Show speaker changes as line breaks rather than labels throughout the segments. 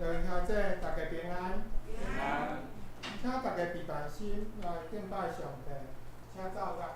弟兄姊妹，大家平安。
平安。
請大家備辦心來敬拜上帝，請奏樂。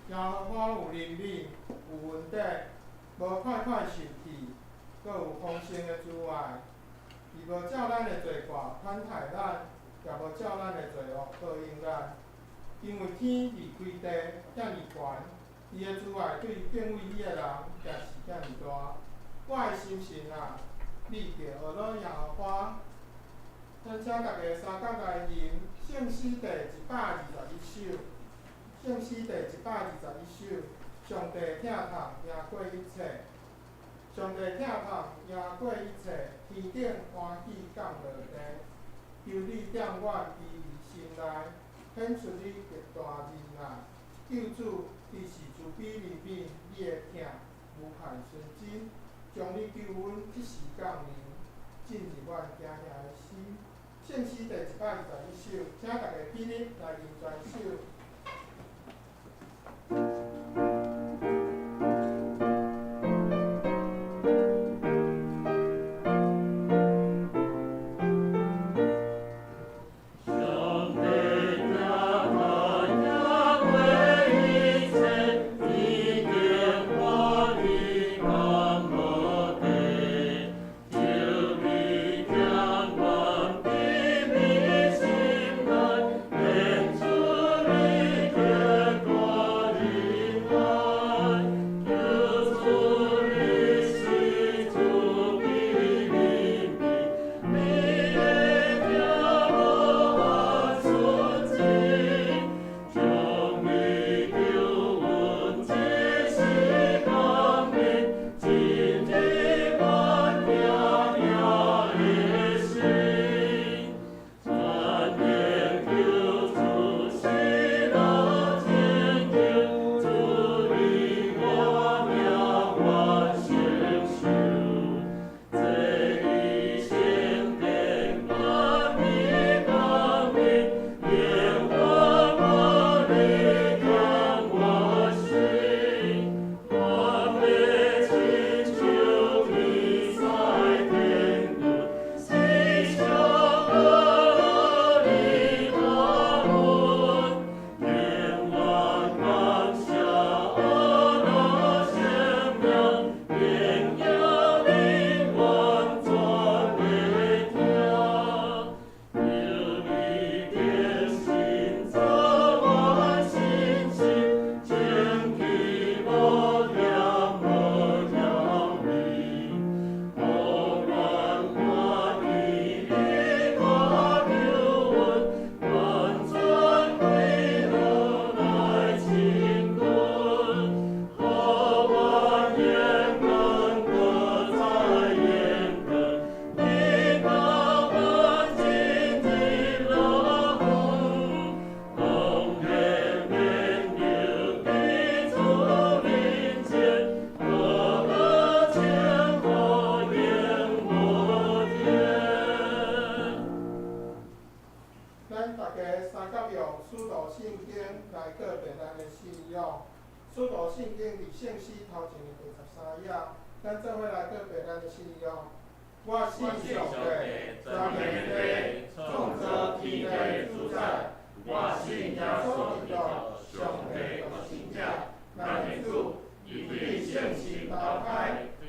耶和華有憐憫，有恩典，無快快生氣，閣有豐盛的慈愛。伊無照咱的罪過寬待咱，也無照咱的罪惡報應咱。因為天離開地遐爾懸，伊的慈愛對敬畏伊的人也是遐爾大。我的心神啊，你著學樂耶和華。咱請大家相佮來吟聖詩第121首。聖詩第121首，上帝疼痛贏過一切，上帝疼痛贏過一切，天頂歡喜降落地，求你踮阮卑微心內，顯出你極大仁愛。救主，伊是慈悲憐憫，你的疼無限純真，將你救恩即時降臨，進入阮驚嚇的心。聖詩第121首，請大家起立來吟全首。
上帝疼痛贏過一切，天頂歡喜降落地，求你踮阮卑微心內，顯出你極大仁愛。求主你是慈悲憐憫，你的疼無限純真，將你救恩即時降臨，進入阮驚嚇的心。傳言救主喜樂拯救，主你我命願承受。這義聖殿萬里光明，耶和華你將我心，我欲親像披在天軍，西向阿里達門，願萬感謝阿那聖名，榮耀你完全的疼。求你更新早晚信心，清氣無恬無調味，予阮歡喜你大救恩，完全歸樂來親近，予阮眼光閣再延長，你教阮進入樂園，當然免留佇主面前，樂樂前途永無天。
咱大家相佮用使徒信經來告白咱的信仰。使徒信經佇聖詩頭前的第13頁，咱做伙來告白咱的信仰。我信上帝，全能的創造天地的主宰。我信耶穌基督，上帝獨生子，咱的主，伊對聖神投胎，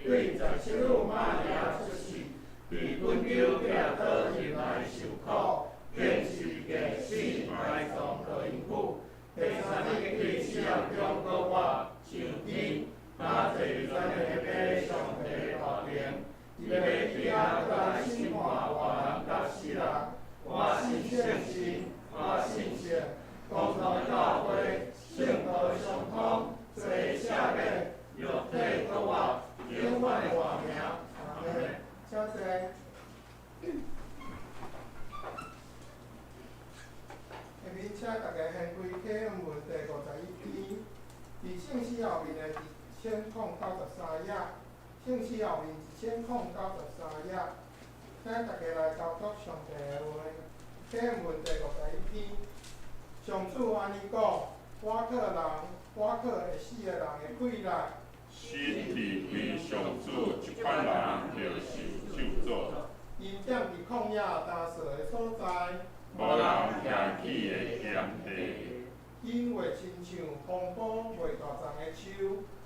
對十七女瑪利亞出世，佇本丟彼拉多入來受苦，釘聖神，和聖聖，同在教會，聖道相通，罪赦免，肉體復活，永遠的活命。阿門。請坐。下面請大家掀開啟恩文第51篇，佇聖詩後面的1093頁，聖詩後面1093頁，請大家來投讀上帝的話。啟恩文第51篇，上主按呢講：倚靠人，倚靠會死的人的氣力。
神離開上主，這款人就受咒詛。
𪜶踮佇曠野乾燥的所在，
無人行去的險地。
𪜶袂親像風暴袂大叢的樹，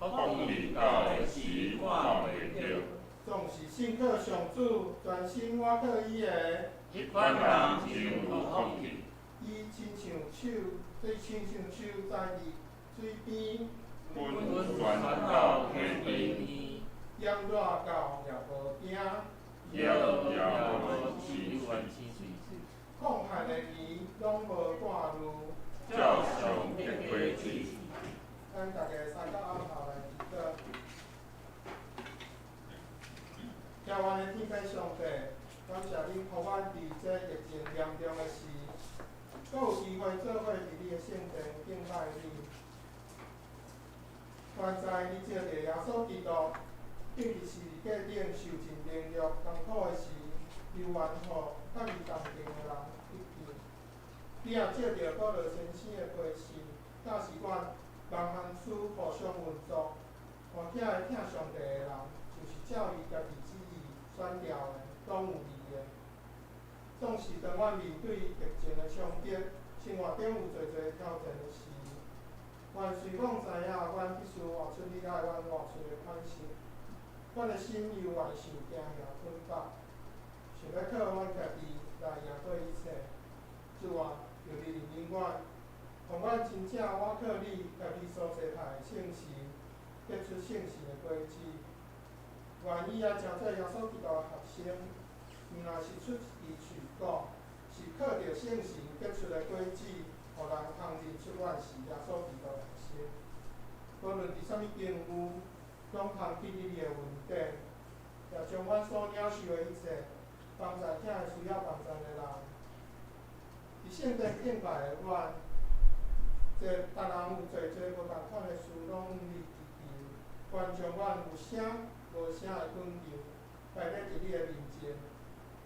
風來到的時看袂著。
總是信靠上主，專心倚靠伊的。
彼款人真有福氣。
伊親像樹，伊親像樹栽佇水邊，
根旋到溪邊，
炎熱到也無驚，
葉也無青翠，
曠旱的年攏無掛慮。
照常結果子。
咱大家三角按頭來祈禱。敬阮的天父上帝，感謝恁予阮佇這疫情嚴重的時，閣有機會做伙佇你的聖殿敬拜你。願在你藉著耶穌基督，釘佇十字架頂受盡凌辱艱苦的時，求援護佮伊同情的人得救。你也藉著保羅先生的批示，教示阮萬凡事互相運作，予遐个疼上帝的人，就是照伊家己旨意選召的，攏有利的。總是當阮面對疫情的衝擊，生活中有濟濟挑戰的時，願隨講知影，阮必須活出你愛阮活出的款式。阮的心猶原受驚嚇捆綁，想欲靠阮家己來贏過一切。主啊，求你憐憫阮，予阮真正倚靠你，家己所差派的聖神，結出聖神的果子。願意啊，成做耶穌基督的學生，毋但是出一支喙講，是靠著聖神結出的果子，予人通認出阮是耶穌基督的學生。無論佇啥物境遇，攏通記得你的恩典，也將阮所領受的一切，幫助疼愛需要幫助的人。佇聖殿敬拜的阮，這逐人有濟濟無仝款的事，攏向你祈求，願將阮有聲無聲的懇求，擺咧佇你的面前，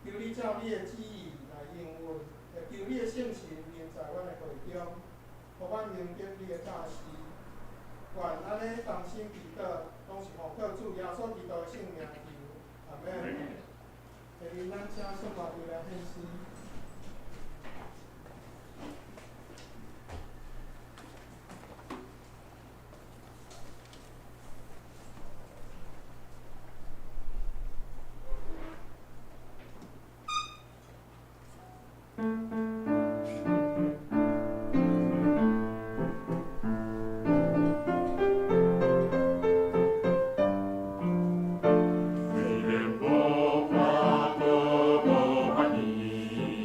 求你照你的旨意來應允，也求你的聖神臨在阮的會中，予阮明白你的教示。願按呢同心祈禱，攏是奉靠主耶穌基督的聖名求，阿門。下面咱請宋牧師來獻詩。
雖然無法度，無法醫，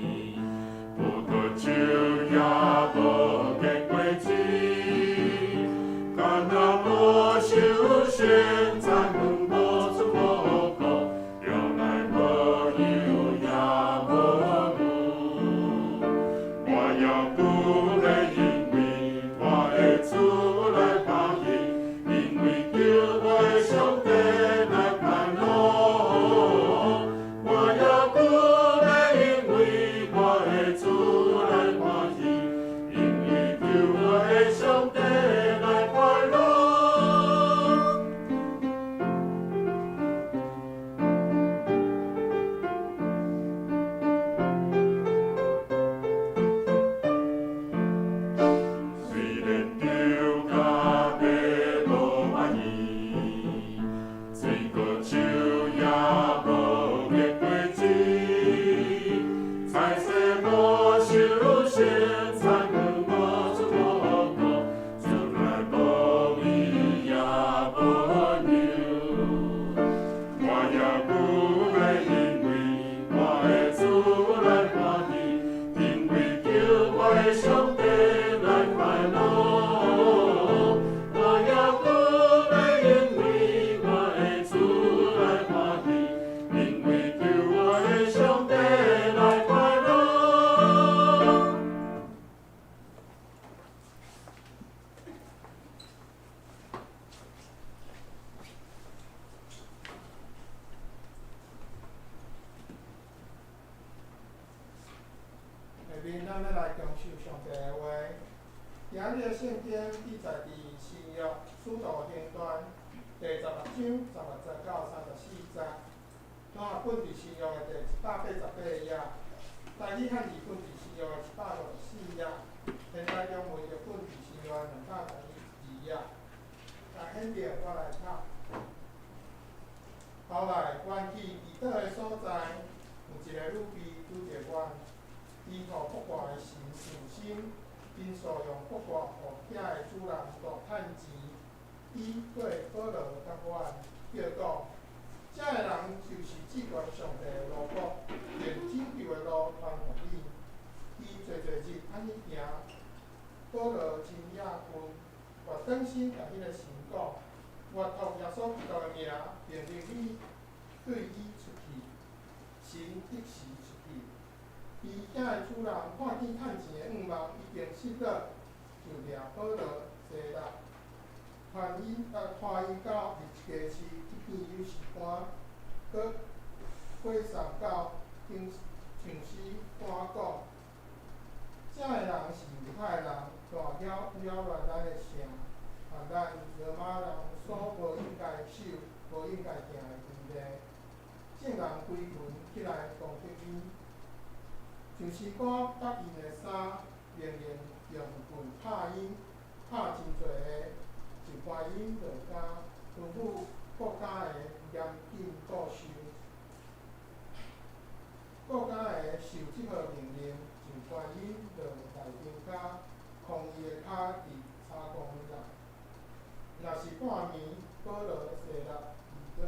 受上帝的話。今日的聖經記載佇新約使徒行傳第16章16節到34節，挪亞本佇新約的第188頁，台語漢字本佇新約的164頁，現代中文譯本佇新約的212頁。來，現在我來讀。後來，阮去祈禱的所在，有一个女婢拄著阮，伊予卜卦的神上身，因素用卜卦予遐的主人大趁錢。伊過保羅佮阮，叫講：這个人就是至懸上帝的奴僕，用拯救的路傳予你。伊濟濟日按呢行，保羅真厭困，越轉身共彼个神講：我託耶穌基督的名，命令你對伊出去。神即時出去。伊遐的主人看見趁錢的願望已經失落，就掠保羅、西拉，拖𪜶到入家市去見有司官，閣解送到頂上司官講：這个人是猶太人，大擾擾亂咱的城，犯咱羅馬人所無應該守、無應該行的規例。眾人規群起來攻擊𪜶，上司官縛𪜶的衫，命令用棍拍𪜶，拍真濟个，就關𪜶落監，吩咐顧監的嚴謹顧守。顧監的受這號命令，就關𪜶落內間監，匡伊的跤佇柴棺內。若是半暝，保羅、西拉祈禱，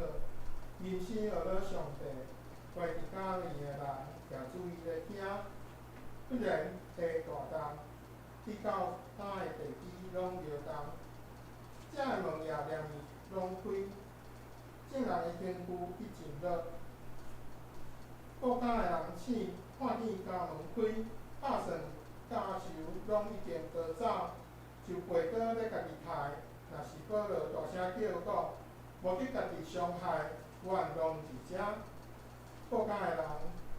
吟詩呵咾上帝，關佇監裡的人也注意咧聽。忽然地大動，直到監的地基攏搖動，遮的門也連攏開，眾人的身軀一陣落。顧監的人醒，看見監門開，拍算監囚攏已經逃走，就拔刀欲家己刣。若是保羅大聲叫講：無去家己傷害，阮攏佇遮。顧監的人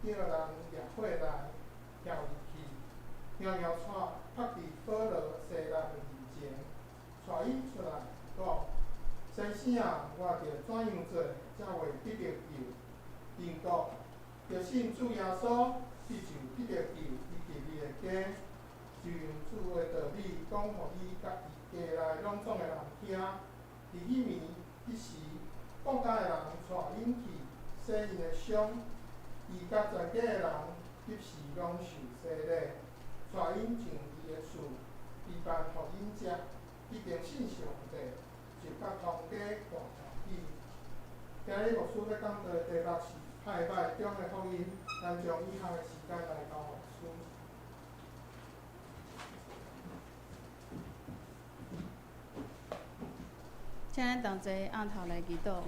叫人掠火來，跳入去，搖搖帶縛佇保羅、西拉的面前，帶𪜶出來，講：先生啊，我著怎樣做，才會得著救？𪜶講：著信主耶穌，你就得著救，伊及你的家。就用主的道理講予伊佮伊家內攏總的人聽。佇彼暝彼時，顧監的人帶𪜶去洗𪜶的傷，伊佮全家的人彼時攏受洗禮，帶𪜶上伊的厝，預辦予𪜶食，已經信上帝，就佮通家大歡喜。今日牧師欲講道的題目是歹䆀中的福音，咱將以下的時間來交牧師。
請咱同齊尪頭來祈禱。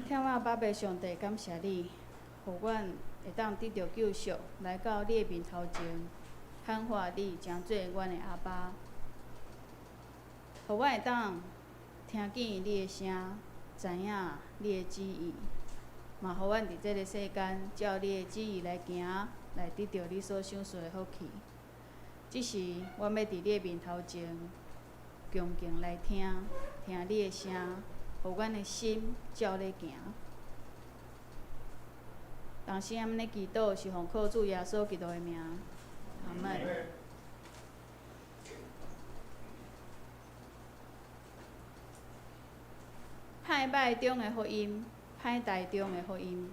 天父阿爸父上帝，感謝你，予阮會當得著救贖，來到你的面頭前，喊話你，成做阮的阿爸，予阮會當聽見你的聲，知影你的旨意，嘛予阮佇這个世間照你的旨意來行，來得著你所賞賜的福氣。這時，阮欲佇你的面頭前，恭敬來聽，聽你的聲，予阮的心照咧行。同時，按呢祈禱是奉靠主耶穌基督的名，阿們。歹䆀中的福音，歹代中的福音。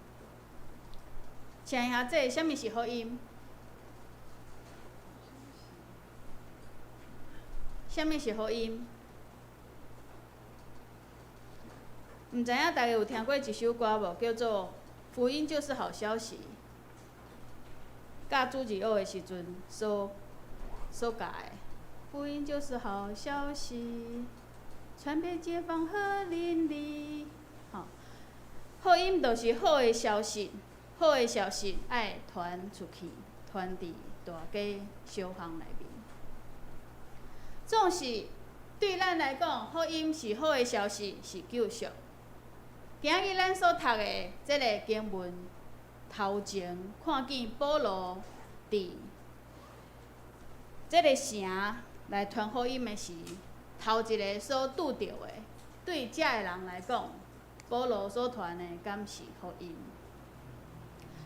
請問下，這啥物是福音？啥物是福音？毋知影大家有聽過一首歌無？叫做《福音就是好消息》。教主日學的時陣所教的，福音就是好消息，傳遍街坊和鄰里。吼，福音就是好的消息，好的消息愛傳出去，傳佇大街小巷內面。總是對咱來講，福音是好的消息，是救贖。今日咱所讀的這个經文，頭前看見保羅佇這个城來傳福音的時，頭一个所拄著的，對遮的人來講，保羅所傳的敢是福音？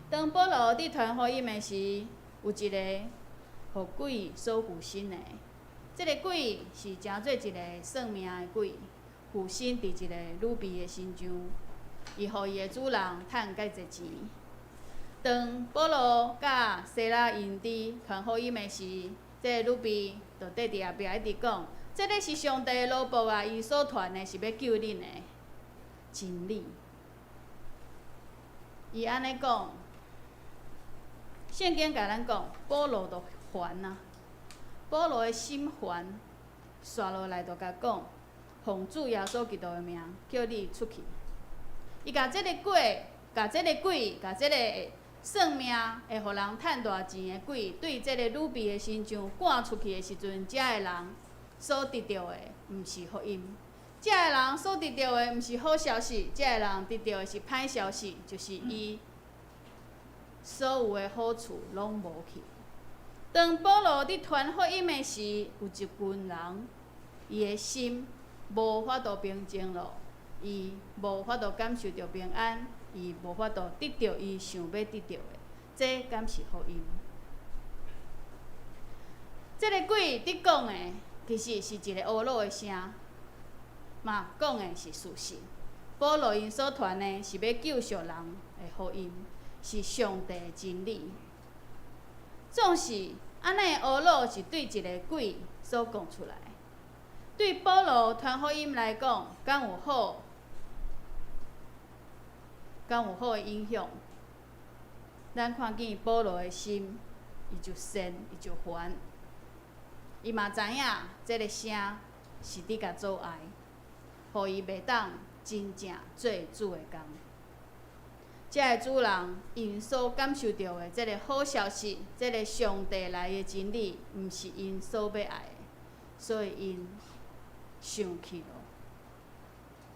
當保羅佇傳福音的時，有一个予鬼所附身的，這个鬼是成做一個算命的鬼，附身佇一個女婢的身上，伊予伊的主人趁蓋濟錢。當保羅佮西拉𪜶佇傳福音的時，這个女婢就綴佇後壁一直講：這个是上帝的奴僕啊！伊所傳的是欲救恁的真理。伊按呢講，聖經共咱講，保羅就煩啊，保羅的心煩，紲落來就共講：奉主耶穌基督的名，叫你出去。伊共這个鬼，共這个鬼，共這个算命會予人趁大錢的鬼，對這個女婢的身上趕出去的時陣，遮的人所得著的毋是福音，遮的人所得著的毋是好消息，遮的人得著的是歹消息，就是伊所有的好處攏無去。當保羅佇傳福音的時，有一群人，伊的心無法度平靜囉，伊無法度感受著平安，伊無法度得著伊想欲得著的，這敢是福音？這个鬼佇講的，其實是一个呵咾的聲，嘛講的是事實。保羅𪜶所傳的是欲救贖人的福音，是上帝的真理。總是按呢呵咾是對一个鬼所講出來，對保羅傳福音來講，敢有好？敢有好的影響？咱看見保羅的心，伊就善，伊就煩。伊嘛知影這个聲是佇共阻礙，予伊袂當真正做主的工。這个主人𪜶所感受著的這个好消息，這个上帝來的真理，毋是𪜶所欲愛的，所以𪜶生氣囉。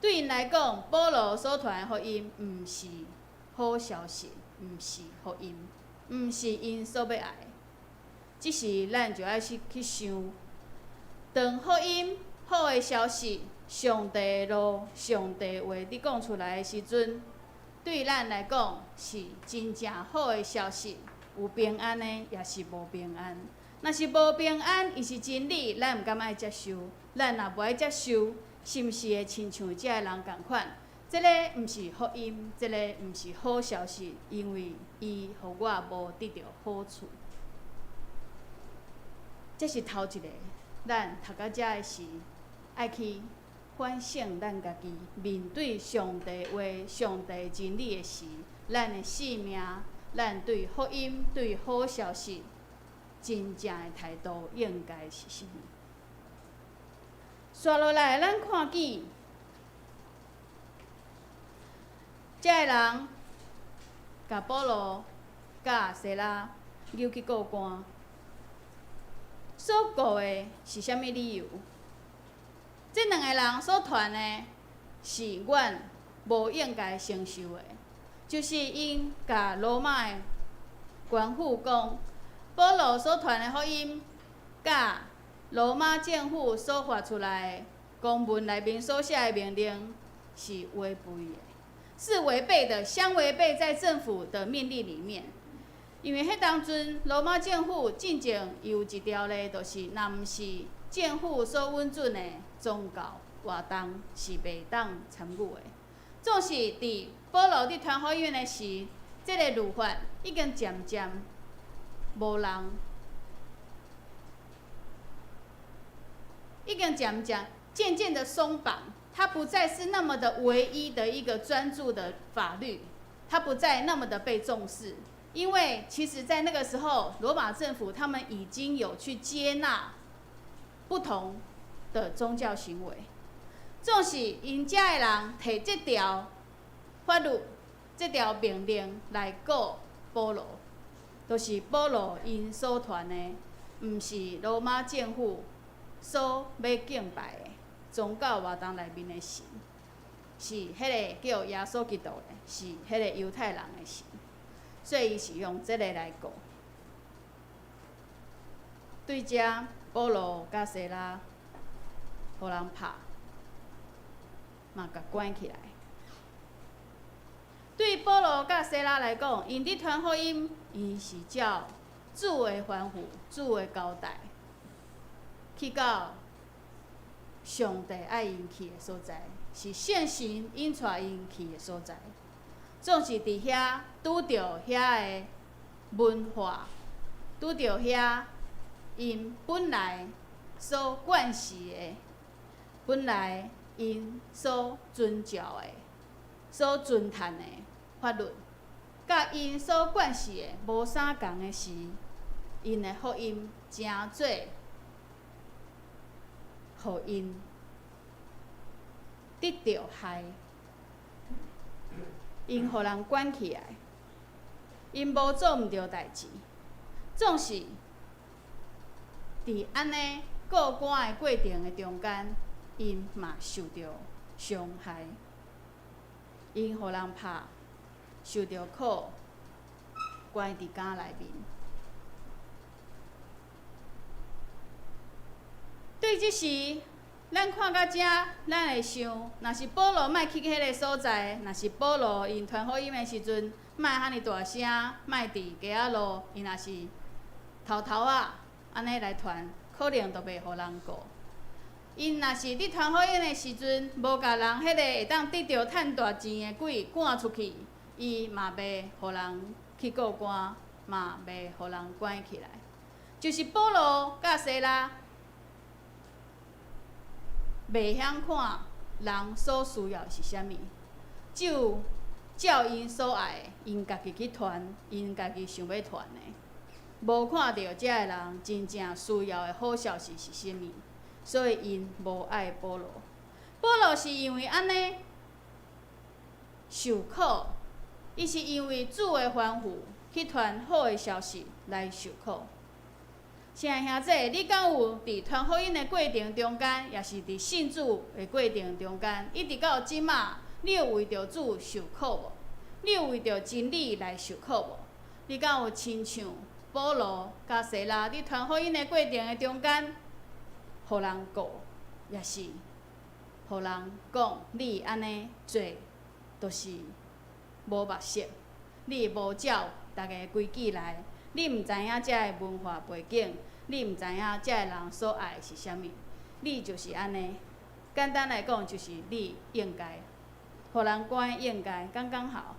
對𪜶來講，保羅所傳的福音毋是好消息，毋是福音，毋是𪜶所欲愛的。這時，咱就愛去想，當福音好的消息、上帝的路、上帝的話佇講出來的時陣，對咱來講是真正好的消息，有平安的，抑是無平安。若是無平安，伊是真理，咱毋敢愛接受。咱若無愛接受，是毋是會親像遮的人仝款？這个毋是福音，這个毋是好消息，因為伊予我無得著好處。這是頭一个，咱讀到遮的時，愛去反省咱家己，面對上帝話、上帝真理的時，咱的生命，咱對福音、對好消息真正的態度應該是啥物？紲落來，咱看見遮的人，共保羅、佮西拉揪去告官，所告的是啥物理由？這兩个人所傳的是阮無應該承受的，就是𪜶共羅馬的官府講，保羅所傳的福音，佮羅馬政府所發出來的公文內面所寫的命令是違背的，是違背的，相違背在政府的命令裡面。因為彼當陣羅馬政府進前伊有一條例，就是若毋是政府所允准的宗教活動是袂當參與的。總是佇保羅佇傳福音的時，這个律法已經漸漸無人，已經漸漸漸漸的鬆綁，它不再是那麼的唯一的一個專注的法律，它不再那麼的被重視。因為其實，在那個時候，羅馬政府他們已經有去接納不同的宗教行為。總是𪜶遮的人提這條法律、這條命令來告保羅，就是保羅𪜶所傳的，毋是羅馬政府所欲敬拜的宗教活動內面的神，是彼个叫耶穌基督的，是彼个猶太人的神。所以伊是用這个來告。對遮，保羅佮西拉，予人拍，嘛共關起來。對保羅佮西拉來講，𪜶佇傳福音，𪜶是照主的吩咐、主的交代，去到上帝愛𪜶去的所在，是聖神引帶𪜶去的所在。總是佇遐拄著遐的文化，拄著遐𪜶本來所慣勢的，本來𪜶所遵照的、所遵趁的法律，佮𪜶所慣勢的無相仝的時，𪜶的福音成做予𪜶得著害，𪜶予人關起來，𪜶無做毋著代誌，總是佇按呢告官的過程的中間，𪜶嘛受著傷害，𪜶予人拍，受著苦，關佇監內面。對這時，咱看到遮，咱會想，若是保羅莫去彼个所在，若是保羅𪜶傳福音的時陣，莫遐爾大聲，莫佇街仔路，伊若是偷偷仔按呢來傳，可能就袂予人告。𪜶若是佇傳福音的時陣，無共人彼个會當得著趁大錢的鬼趕出去，伊嘛袂予人去告官，嘛袂予人關起來。就是保羅佮西拉袂曉看人所需要的是啥物，只有照𪜶所愛的，𪜶家己去傳，𪜶家己想欲傳的，無看著遮个人真正需要的好消息是啥物，所以𪜶無愛保羅。保羅是因為按呢受苦，伊是因為主的吩咐去傳好的消息來受苦。親愛兄弟，你敢有佇傳福音的過程中間，抑是佇信主的過程中間，一直到這馬，你有為著主受苦無？你有為著真理來受苦無？你敢有親像保羅佮西拉佇傳福音的過程的中間，予人告，抑是予人講你按呢做，就是無目色，你無照逐个規矩來。你毋知影遮个文化背景，你毋知影遮个人所愛的是啥物，你就是按呢。簡單來講，就是你應該，予人關應該剛剛好。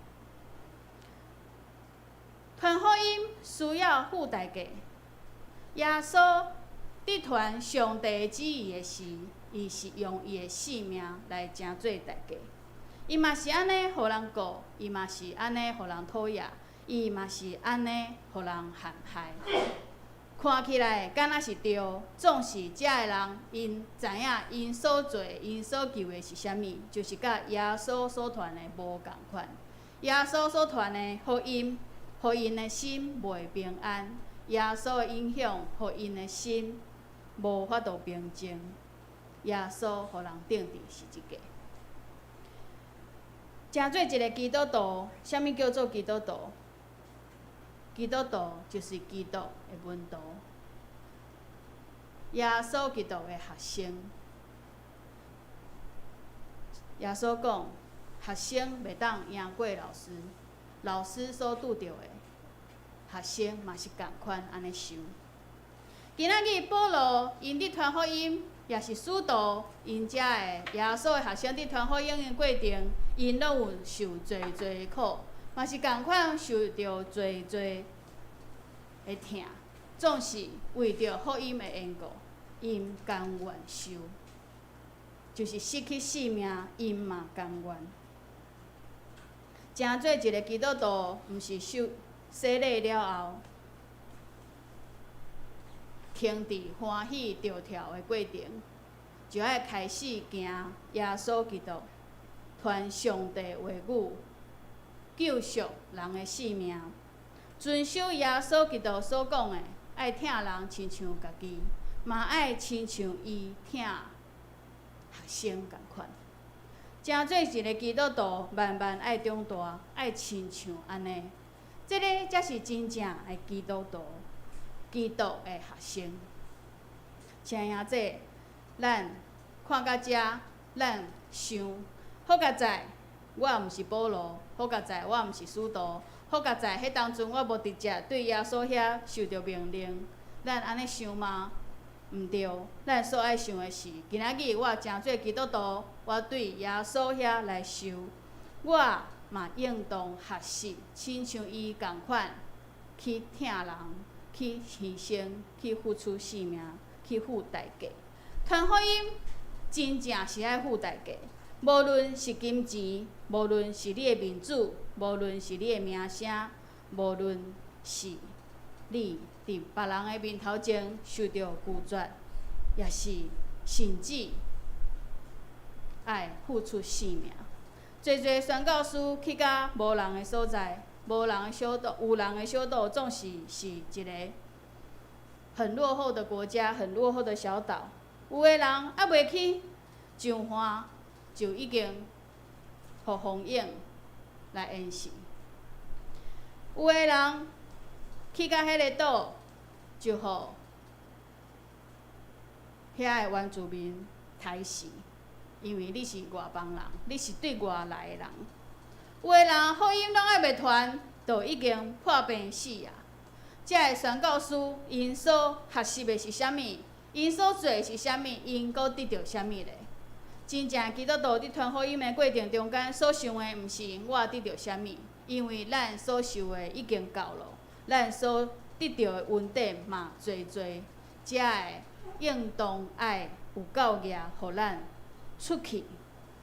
傳福音需要付代價。耶穌佇傳上帝旨意的時，伊是用伊的性命來成做代價。伊嘛是按呢予人告，伊嘛是按呢予人討厭。伊嘛是按呢，予人陷害。看起來敢若是對，總是遮个人𪜶知影𪜶所做、𪜶所求的是啥物，就是佮耶穌所傳的無仝款。耶穌所傳的福音，予𪜶的心袂平安；耶穌的影響，予𪜶的心無法度平靜。耶穌予人釘佇十字架。成做一个基督徒，啥物叫做基督徒？基督徒就是基督的門徒，耶穌基督的學生。耶穌講，學生袂當贏過老師，老師所拄著的，學生嘛是仝款按呢想。今仔日保羅𪜶佇傳福音，抑是使徒𪜶遮的耶穌的學生佇傳福音的過程，𪜶攏有受濟濟的苦。嘛是仝款受著濟濟的疼，總是為著福音的緣故，𪜶甘願受，就是失去性命，𪜶嘛甘願。成做一個基督徒，毋是受洗禮了後，停佇歡喜著跳的過程，就愛開始行耶穌基督傳上帝話語。救贖人的性命，遵守耶穌基督所講的，愛疼人親像家己，嘛愛親像伊疼學生仝款。成做一个基督徒，慢慢愛長大，愛親像按呢。這个才是真正的基督徒，基督的學生。親愛兄弟，咱看到遮，咱想，好佳哉，我毋是保羅，好佳哉，我毋是使徒，好佳哉，彼當陣我無直接對耶穌遐受著命令，咱按呢想嗎？毋對，咱所愛想的是，今仔日我成做基督徒，我對耶穌遐來受，我嘛應當學習，親像伊仝款去疼人，去犧牲，去付出性命，去付代價。傳福音真正是愛付代價，無論是金錢，無論是你的面子，無論是你的名聲，無論是你佇別人的面頭前受著拒絕，抑是甚至愛付出性命。濟濟宣教師去到無人的所在，無人的小島，有人的小島，總是是一個很落後的國家，很落後的小島。有的人猶未去上岸，就已經予蜂蛹來淹死。有的人去到彼個島，就予遐的原住民刣死，因為你是外邦人，你是對外來的人。有的人福音攏猶未傳，就已經破病死啊！這个宣教師𪜶所學習的是啥物？𪜶所做的是啥物？𪜶閣得著啥物咧？真正基督徒佇傳福音的過程中間所想的，毋是我得著啥物，因為咱所受的已經夠了，咱所得著的恩典嘛濟濟，才會應當愛有夠額，予咱出去，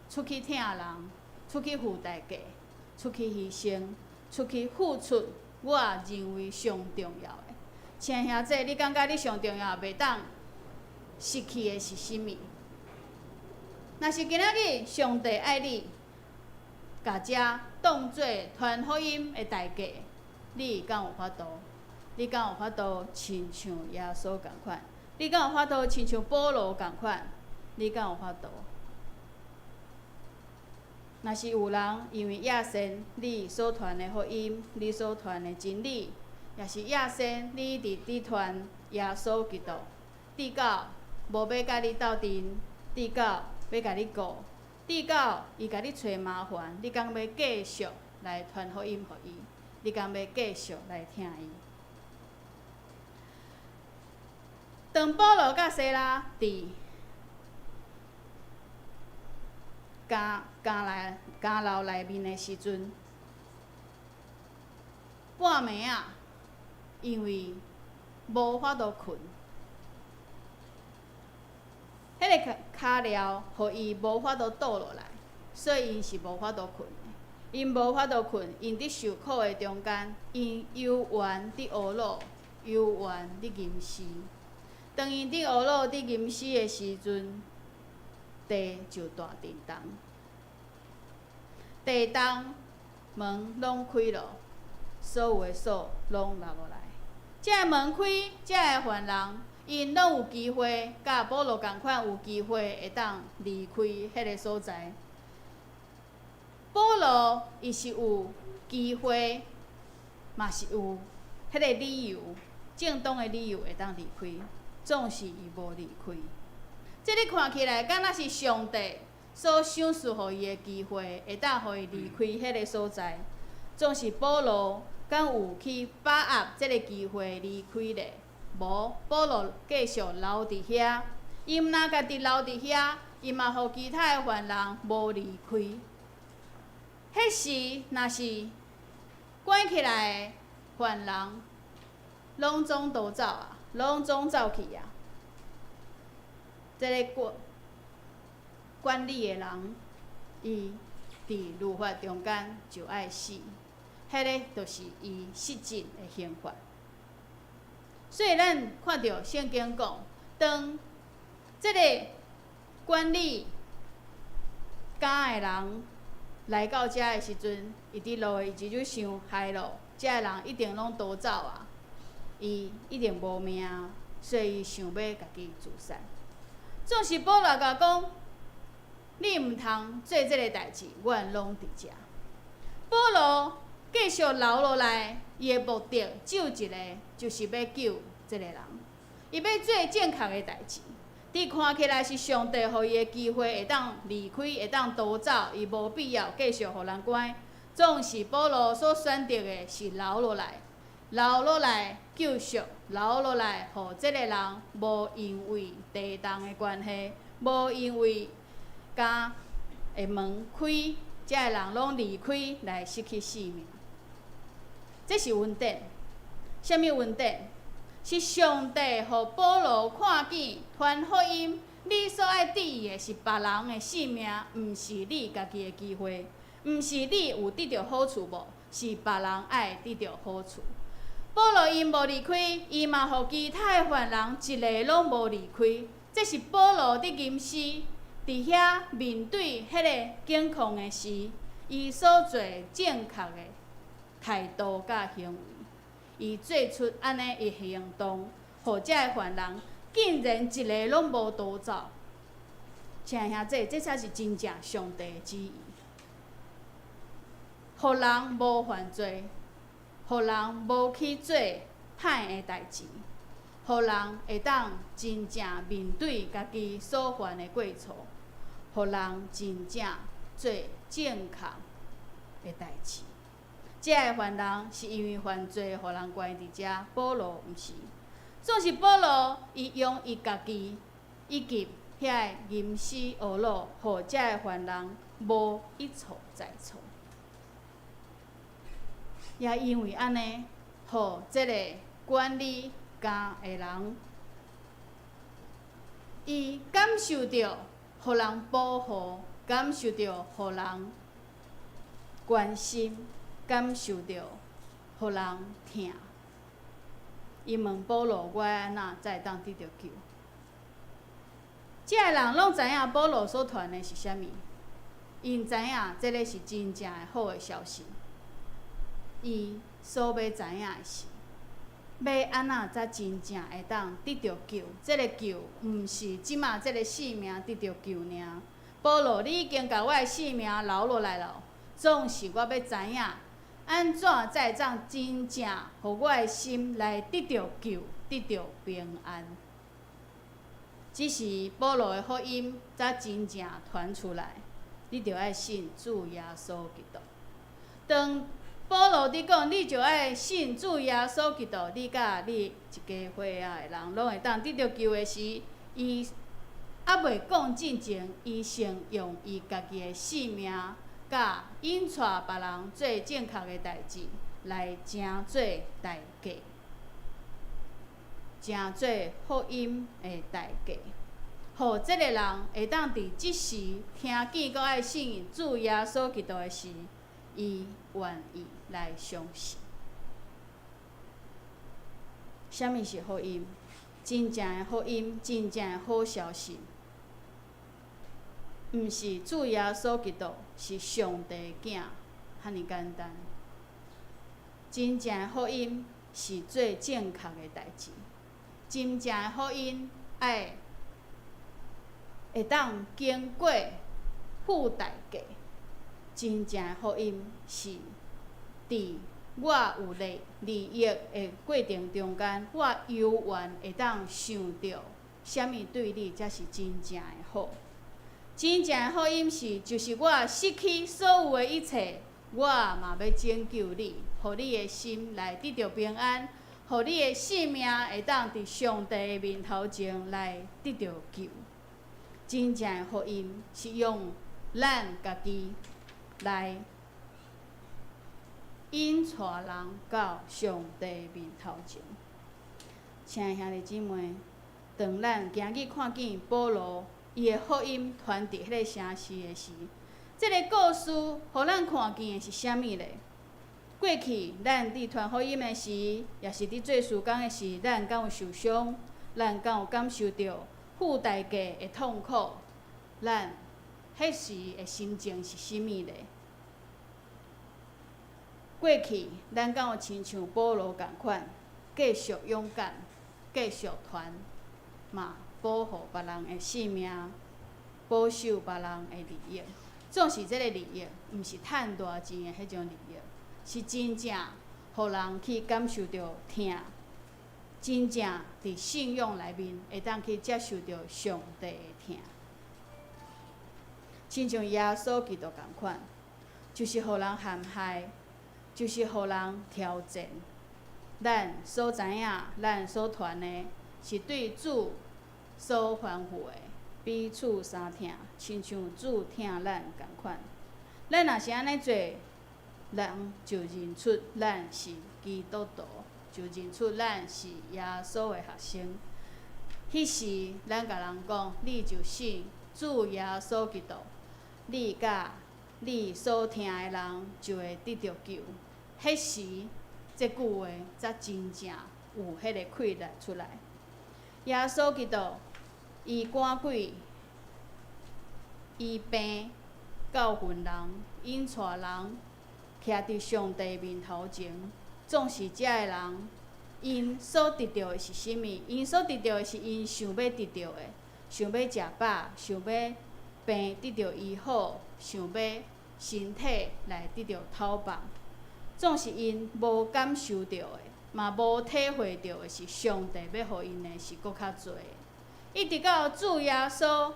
出去疼人，出去付代價，出去犧牲，出去付出。我認為上重要的，親兄弟，你感覺你上重要袂當失去的是啥物？若是今仔日上帝愛你，共這當做傳福音的代價，你敢有法度？你敢有法度親像耶穌仝款？你敢有法度親像保羅仝款？你敢有法度？若是有人因為厭善你所傳的福音，你所傳的真理，抑是厭善你佇佇傳耶穌基督，直到無欲佮你鬥陣，直到欲共你告，直到伊共你揣麻煩，你敢欲繼續來傳福音予伊？你敢欲繼續來疼伊？當保羅佮西拉佇監監內監牢內面的時陣，半暝仔，因為無法度睏，彼个跤鐐予伊無法度倒落來，所以𪜶是無法度睏的。𪜶無法度睏，𪜶佇受苦的中間，𪜶猶原佇呵咾，猶原佇吟詩。當𪜶佇呵咾佇吟詩的時陣，地就大震動，地動門攏開囉，所有的鎖攏落落來。這个門開，這个犯人，𪜶攏有機會，佮保羅仝款有機會會當離開彼个所在。保羅伊是有機會，嘛是有彼个理由，正當的理由會當離開，總是伊無離開。這你看起來，敢若是上帝所賞賜予伊的機會，會當予伊離開彼个所在。總是保羅敢有去把握這个機會離開咧？無，保羅繼續留佇遐。伊毋但家己留佇遐，伊嘛予其他的犯人無離開。彼時若是關起來的犯人，攏總逃走啊，攏總走去啊。這个管管理的人，伊佇律法中間就愛死，彼个就是伊失職的刑罰。所以咱看著聖經講，當這个管理監的人來到遮的時陣，伊佇路的伊就想害咯，遮的人一定攏逃走啊，伊一定無命，所以伊想欲家己自殺。總是保羅共講，你毋通做這个代誌，阮攏佇遮。保羅繼續留落來，伊的目的只有一個，就是欲救這个人。伊欲做正確的代誌。佇看起來是上帝予伊的機會，會當離開，會當逃走，伊無必要繼續予人關。總是保羅所選擇的是留落來，留落來救贖，留落來，予這个人無因為地動的關係，無因為監的門開，這个人攏離開來失去性命。這是恩典，啥物恩典？是上帝予保羅看見傳福音，你所愛注意的是別人的性命，毋是你家己的機會，毋是你有得著好處無，是別人愛得著好處。保羅伊無離開，伊嘛予其他的犯人一个攏無離開。這是保羅佇監視，佇遐面對彼个境況的時，伊所做正確的態度佮行為。伊做出按呢的行動，予這个犯人竟然一个攏無逃走。親愛兄弟，這才是真正上帝的旨意。予人無犯罪，予人無去做歹的代誌，予人會當真正面對家己所犯的過錯，予人真正做正確的代誌。這个犯人是因為犯罪，予人關佇遮。保羅毋是，總是保羅伊用伊家己以及遐個吟詩學魯，予這个犯人無一錯再錯。也因為按呢，予這个管理監的人，伊感受著予人保護，感受著予人關心。感受著予人疼，伊問保羅：我愛按怎才會當得著救？這个人攏知影保羅所傳的是啥物，𪜶知影這个是真正的好的消息。伊所欲知影的是，欲按怎才真正會當得著救？這个救毋是這馬這个性命得著救爾。保羅，你已經共我的性命留落來了，總是我欲知影。按怎才會當真正予我的心來得著救，得著平安？只是保羅的福音才真正傳出來，你著愛信主耶穌基督。當保羅佇講，你就愛信主耶穌基督，你佮你一家伙仔的人攏會當得著救的時，伊猶未講進前，伊先用伊家己的性命。佮引帶別人做正確的代誌，來成做代價，成做福音的代價，予這个人會當佇這時聽見閣愛信主耶穌基督的時，伊願意來相信。啥物是福音？真正的福音，真正的好消息。毋是主耶穌基督是上帝的囝，遐爾簡單。真正的福音是做正確的代誌，真正的福音愛會當經過付代價。真正的福音是佇我有利利益的過程中間，我猶原會當想著啥物對你才是真正的好。真正的福音是，就是我失去所有的一切，我嘛欲拯救你，予你的心來得著平安，予你的性命會當佇上帝的面頭前來得著救。真正的福音是用咱家己來引帶人到上帝面頭前。親愛兄弟姊妹，當咱今日看見保羅伊的福音傳佇彼個城市的時，這个故事予咱看見的是啥物咧？過去咱佇傳福音的時，抑是佇做事工的時，咱敢有受傷？咱敢有感受著付代價的痛苦？咱彼時的心情是啥物咧？過去咱敢有親像保羅仝款，繼續勇敢，繼續傳，嘛保護別人的性命，保守別人的利益。總是這个利益，毋是趁大錢的彼種利益，是真正予人去感受著疼，真正佇信仰內面會當去接受著上帝的疼，親像耶穌基督仝款，就是予人陷害，就是予人挑戰。咱所知影，咱所傳的是對主所吩咐的，彼此相疼，親像主疼咱仝款。咱若是按呢做，人就認出咱是基督徒，就認出咱是耶穌的學生。彼時，咱共人講，你就信主耶穌基督，你佮你所疼的人就會得著救。彼時，這句話才真正有彼个氣力出來。耶穌基督，伊趕鬼，醫病，教訓人，引帶人，徛佇上帝面頭前，總是遮个人，𪜶所得著的是啥物？𪜶所得著的是𪜶想欲得著的，想欲食飽，想欲病得著醫好，想欲身體來得著透放。總是𪜶無感受著的，嘛無體會著的是上帝欲予𪜶的是閣較濟。一直到主耶穌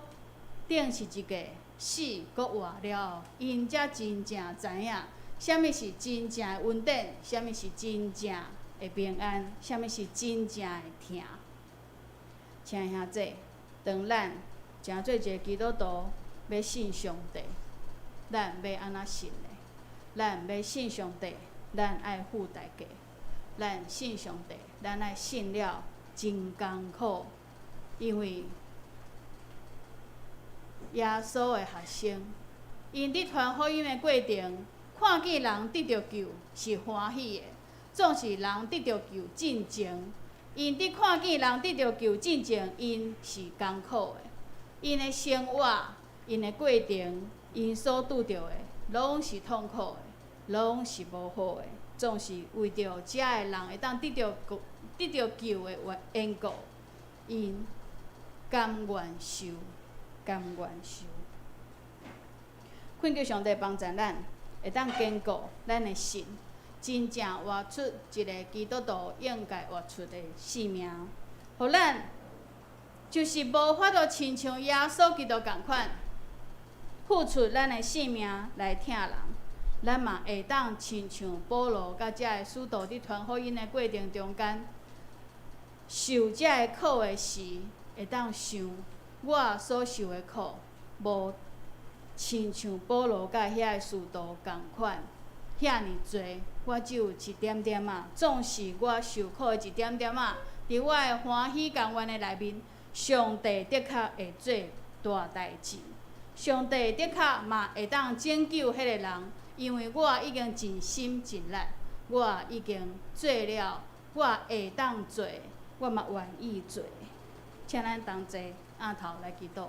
釘十字架死閣活了後，𪜶才真正知影，啥物是真正的恩典，啥物是真正的平安，啥物是真正的疼。親愛兄弟，當咱成做一个基督徒，欲信上帝，咱欲按怎信呢？咱欲信上帝，咱愛付代價。咱信上帝，咱愛信了真艱苦，因為耶穌的學生，𪜶佇傳福音的過程，看見人得著救是歡喜的，總是人得著救進前，𪜶佇看見人得著救進前，𪜶是艱苦的，𪜶的生活、𪜶的過程、𪜶所拄著的，攏是痛苦的，攏是無好的，總是為著遮的人會當得著救的緣故，𪜶甘願受，甘願受。懇求上帝幫助咱，會當堅固咱的信，真正活出一個基督徒應該活出的生命，予咱就是無法度親像耶穌基督仝款，付出咱的性命來疼人，咱嘛會當親像保羅佮遮个使徒佇傳福音的過程中間，受遮个苦的時，會當想我所受的苦，無親像保羅佮遐个使徒仝款，遐爾濟，我只有一點點仔，總是我受苦的一點點仔，佇我的歡喜甘願的內面，上帝的確會做大代誌。上帝的確嘛會當拯救彼個人，因為我已經盡心盡力，我已經做了我會當做，我嘛願意做。請咱同齊徛頭來祈禱。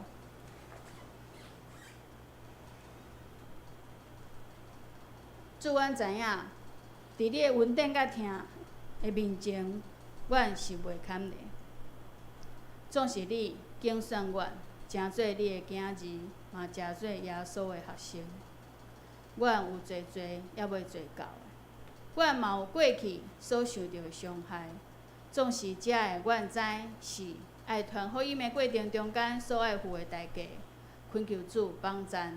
主，阮知影，佇你的恩典佮疼的面前，阮是袂堪的。總是你揀選阮，成做你的囝兒，嘛成做耶穌的學生。阮有濟濟猶未做到的，阮嘛有過去所受著的傷害。總是遮的，阮知是愛傳福音的過程中間所愛付的代價。懇求主幫贊，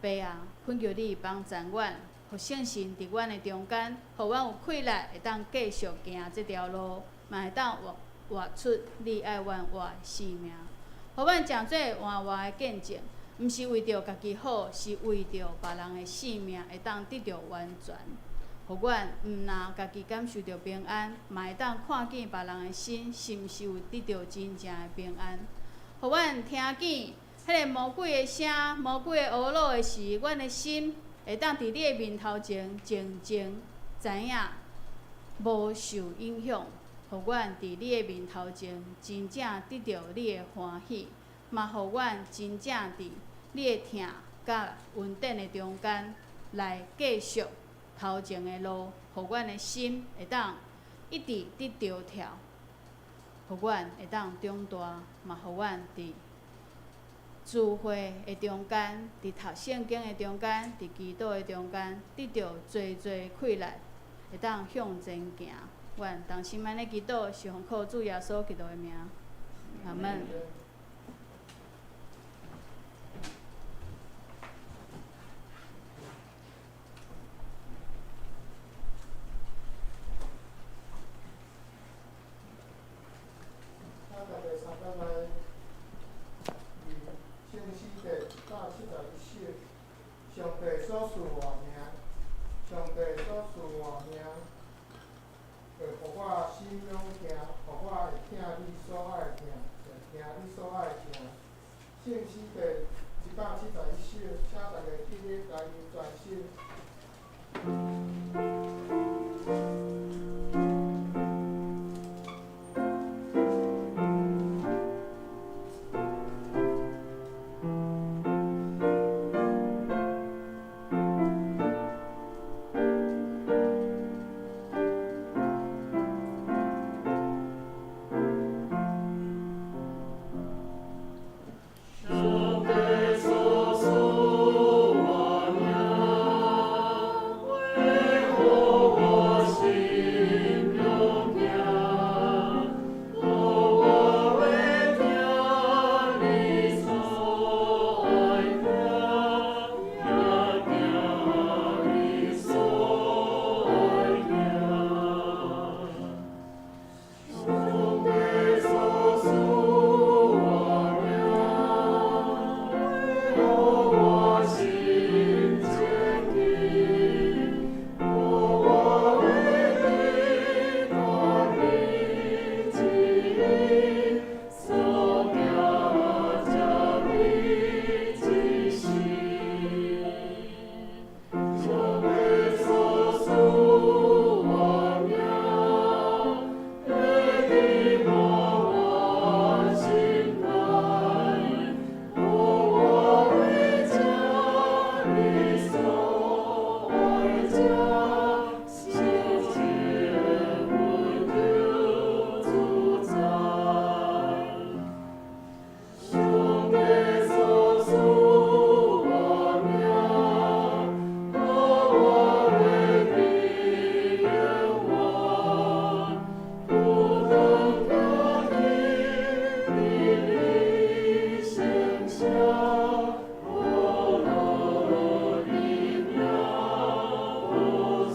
爸啊，懇求你幫贊阮，予聖神佇阮的中間，予阮有氣力會當繼續行這條路，嘛會當活活出你愛阮活的生命，予阮成做活活的見證，毋是為著家己好，是為著別人的性命會當得著完全。予阮毋但家己感受著平安，嘛會當看見別人的心是毋是有得著真正的平安。予阮聽見彼個魔鬼的聲、魔鬼的唬嫠的時，阮的心會當佇你的面頭前靜靜知影，無受影響。予阮佇你的面頭前真正得著你的歡喜，嘛予阮真正佇你的疼佮恩典的中間來繼續頭前的路，予阮的心會當一直得著跳，予阮會當長大，嘛予阮佇聚會的中間，佇讀聖經的中間，佇祈禱的中間，得著濟濟氣力，會當向前行。願同心按呢祈禱，是奉靠主耶穌基督的名，阿門。
上帝所賜活命，上帝所賜活命，會予我心勇行，予我會聽你所愛聽，會聽你所愛聽。聖詩第171首，請大家起立來用全首。
上帝所賜活命，會予我心勇行，予我會聽你所愛聽，也聽你所愛聽。上帝所賜活命，予我心堅定，予我會知道你旨意，所行才會一生。上帝所賜活命，會伫我心內，予我會食你所愛食，聖潔溫柔自在。上帝所賜活命，予我會變化，不斷聽你的聲響，我樂你命無煞。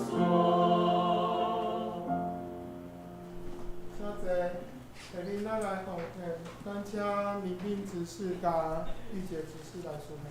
請坐，下面咱來奉獻，咱請民兵執事佮玉潔執事來說明。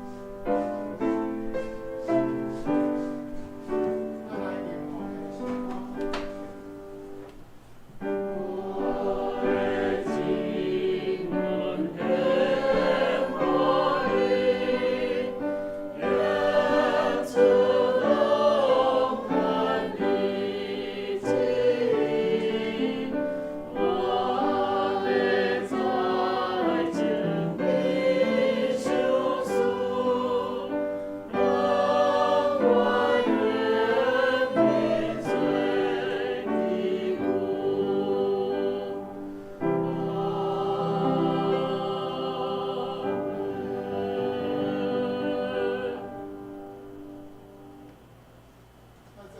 咱來念奉獻詩歌。
我的心阮的歡喜，願主攏看你旨意，我欲在前面相事，永遠貧罪的苦。阿們。
請坐。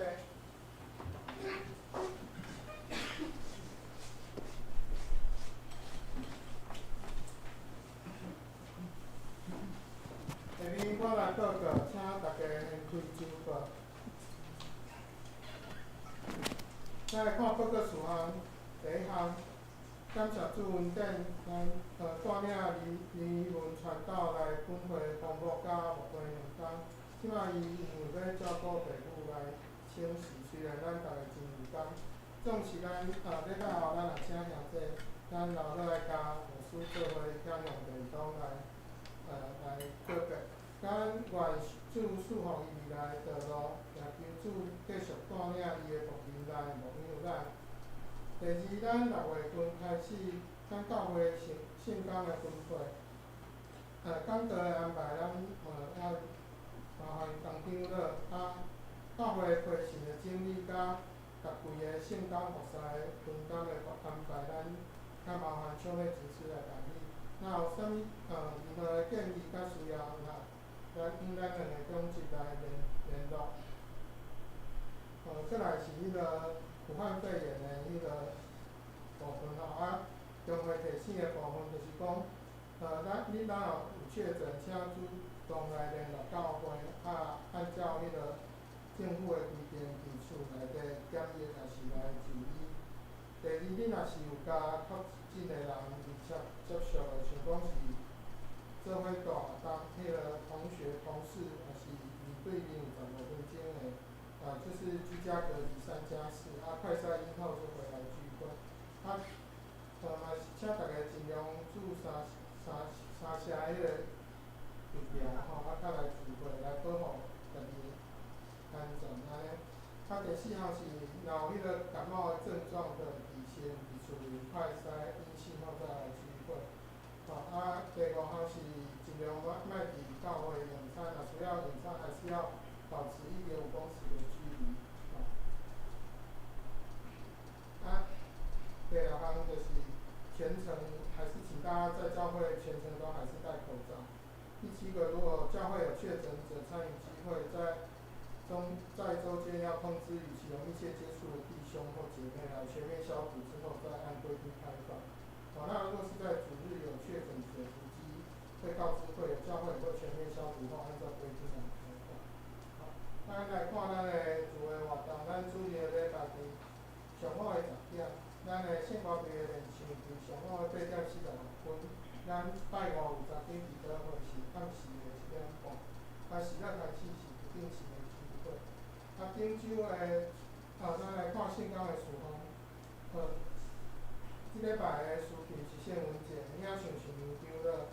下面我來報告，請大家掀開主報。咱來看報告事項，第一項，感謝主恩典，咱帶領林林文傳道來本會服務佮牧會兩工。這擺伊因為欲照顧爸母來請辭，雖然咱逐家真有工，總是咱禮拜後咱也請兄弟，咱留落來佮牧師做伙，請兄弟黨來來告別。咱願主賜予伊未來的道路，也求主繼續帶領伊的僕人來牧養咱。第二，咱6月份開始，咱教會聖聖工的分配，講道的安排，咱愛麻煩江長老啊，教會培訓的經理佮逐櫃的聖工服侍分擔的安排，咱較麻煩小妹執事來辦理。若有啥物任何的建議佮需要，若來向咱兩個長執來聯絡。閣來是彼個武漢肺炎的彼個部分吼，啊，中會提醒的部分就是講，咱你若有確診，請主動來聯絡教會，啊，按照彼個政府的規定，佇厝內底檢疫，抑是來就醫。第二，你若是有佮確診的人密切接觸的，像講是做伙住同彼個同學、同事，抑是面對面有15分鐘的，啊，就是居家隔離3加4，啊，快篩陰後就回來聚會。啊，嘛是請大家盡量注三三三聲彼個疫苗吼，啊，較來聚會來保護家己的安全按呢。啊，第四項是，若有彼個感冒的症狀的，佇先佇厝裡快篩陰性後再來聚會。吼，啊，第五項是盡量莫莫佇教會用餐，若需要用餐，還是要保持1.5公尺的距離。吼。啊，第六項就是全程還是請大家在教會全程都還是戴口罩。第七個，如果教會有確診者參與聚會，在中在週間要通知與其有密切接觸的弟兄或姐妹來全面消毒之後，再按規定開放。好，那如果是在主日有確診者足跡，會告知會友，教會也會全面消毒後按照規定來開放。好，咱來看咱的主的活動，咱主日的禮拜佇上午的10點，咱的聖歌隊的練唱佇上午的8點46分，咱拜五有查經祈禱會是暗時的7點半，啊，時仔開始是不定時的聚會。啊，頂週的，啊，咱來看聖工的事奉，這禮拜的司琴是謝文杰，領唱是楊長樂，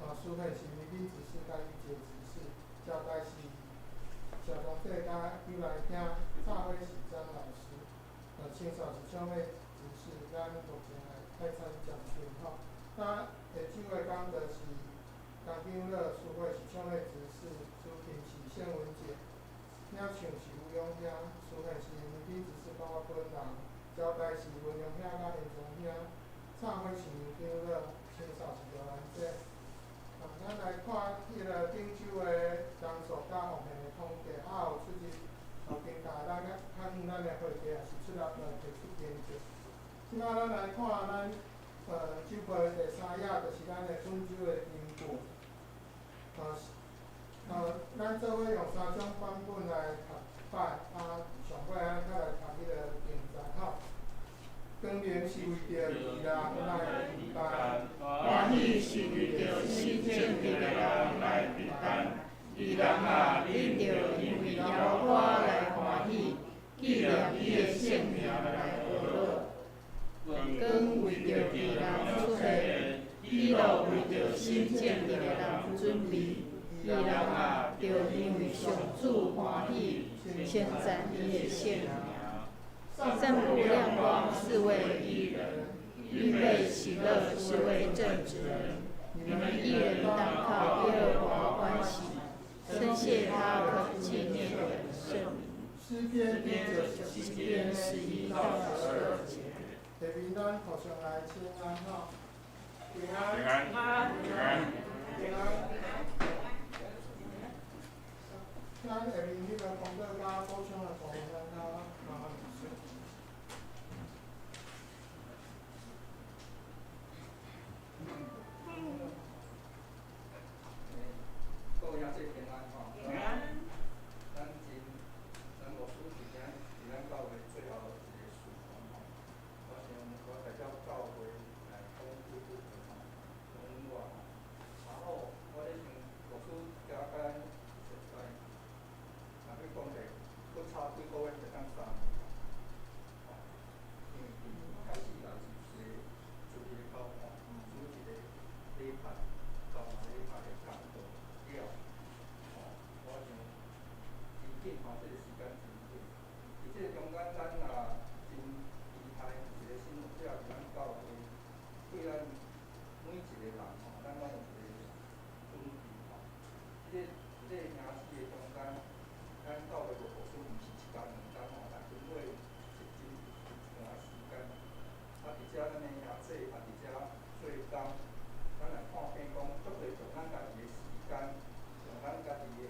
啊，司配是李敏執事佮玉潔執事，招待是謝東哲佮尤來兄，插花是張老師，清掃是小妹執事，咱目前來愛參講訓吼。那下週的講道是江長樂，司會是小妹執事，司琴是謝文杰，領唱是吳勇兄，司配是李敏執事佮我本人，招待是文勇兄佮連忠兄，插花是楊長樂，清掃是劉蘭姐。啊，咱來看彼個頂週的人數佮奉獻的統計，啊有出入後間大咱較較遠咱的會計也是出來來提出研究。這擺咱來看咱週報的第三頁，就是咱的本週的經過。咱做伙用三種版本來讀擺，啊，上尾咱較來讀彼個經節吼。光明是為著義人來預備，
歡喜是為著心正直的人來預備。義人啊，恁著因為耶和華來歡喜，紀念伊的聖名來歡樂。
光為著義人出現，喜樂為著心正直的人準備。義人啊，著因為上主歡喜，稱讚伊的聖名。散布亮光是為義人，預備喜樂是為正直人。你們義人當靠耶和華歡喜，稱謝他可紀念的聖名。
詩篇
第97篇11到12節。
下面咱互相來請安吼，平安，
平安，平安，
平安。咱下面彼個講道佮補充的部分，咱較麻煩一些。
各位兄弟平安吼。
平安。
咱真，咱牧師是今是咱教會最後一個事奉吼。我想我代表教會來講幾句話吼，講阮我吼。然後我咧想牧師加甲咱一擺，若欲講者，閣差幾個月就當3年。人吼，咱攏有一個準備吼。這個兄姊的中間，咱教會無牧師，毋是一工兩工吼，但經過一真長的時間。啊，佇遮咱的兄姊也佇遮做工，咱來看見講，足濟用咱家己的時間，用咱家己的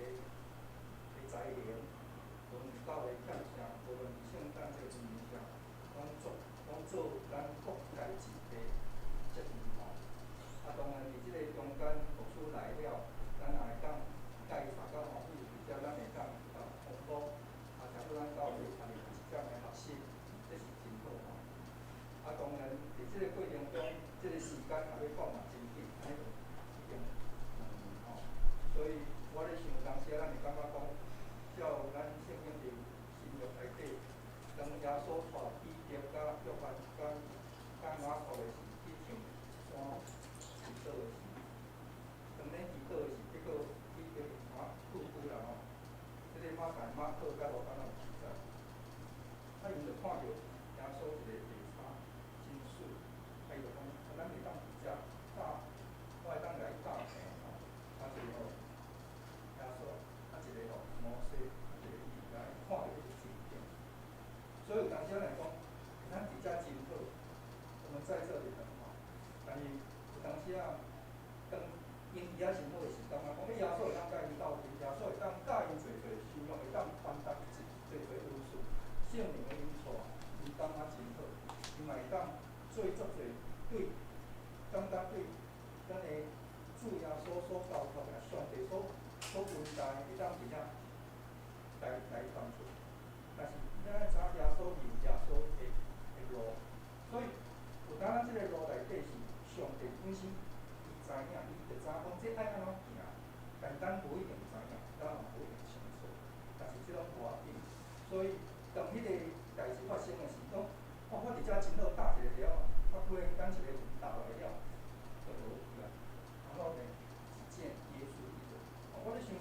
才能，無論教會欠啥，無論佇聖誕節方面啥，攏做咱各該盡的責任吼。啊，當然佇這個中間，牧師來了，咱也會當佮伊相較歡喜，而且咱會當通報，啊，加做咱教會家己一點的學習，這是真好吼。啊，當然佇這個過程中，這個時間也欲講嘛真緊，按呢就已經2年吼。所以我咧想，當時咱會感覺講，照咱聖經佇新約內底，當耶穌帶彼得佮約翰佮雅各的時，去上山祈禱的時，當咧祈禱的時，結果彼得啊拒絕啦吼。這個馬太、馬可佮路加攏有記載，啊，𪜶就看著耶穌一个白衫真媠，啊，伊就講，啊，咱會當佇遮搭，我會當共伊搭棚吼，啊，一个予耶穌，啊，一個予摩西，啊，一個以利亞，看著彼個情景。所以有當時來講，咱佇遮真好，我們在這裡很好，但是有當時啊，當𪜶佇遐生活的時，感覺講，欸，耶穌會當佮𪜶鬥陣，耶穌會當教𪜶濟濟修養，會當傳達濟濟濟恩賜，聖靈的引帶，𪜶感覺真好，𪜶嘛會當做足濟對，感覺對咱的主耶穌所交託的上帝所恩待，會當佇遐來幫助。但是咱愛知影耶穌有耶穌的路，所以有當咱這個路內底是上帝本身伊知影，伊就知影講這愛按怎行，但咱無一定知影，咱嘛無一定清楚。但是這攏無要緊，所以當彼個代誌發生的時，講哦，我佇遮真好搭一个了，啊，規個等一个雲搭落來了，就無去啊。然後呢，只見耶穌一人。哦，我咧想，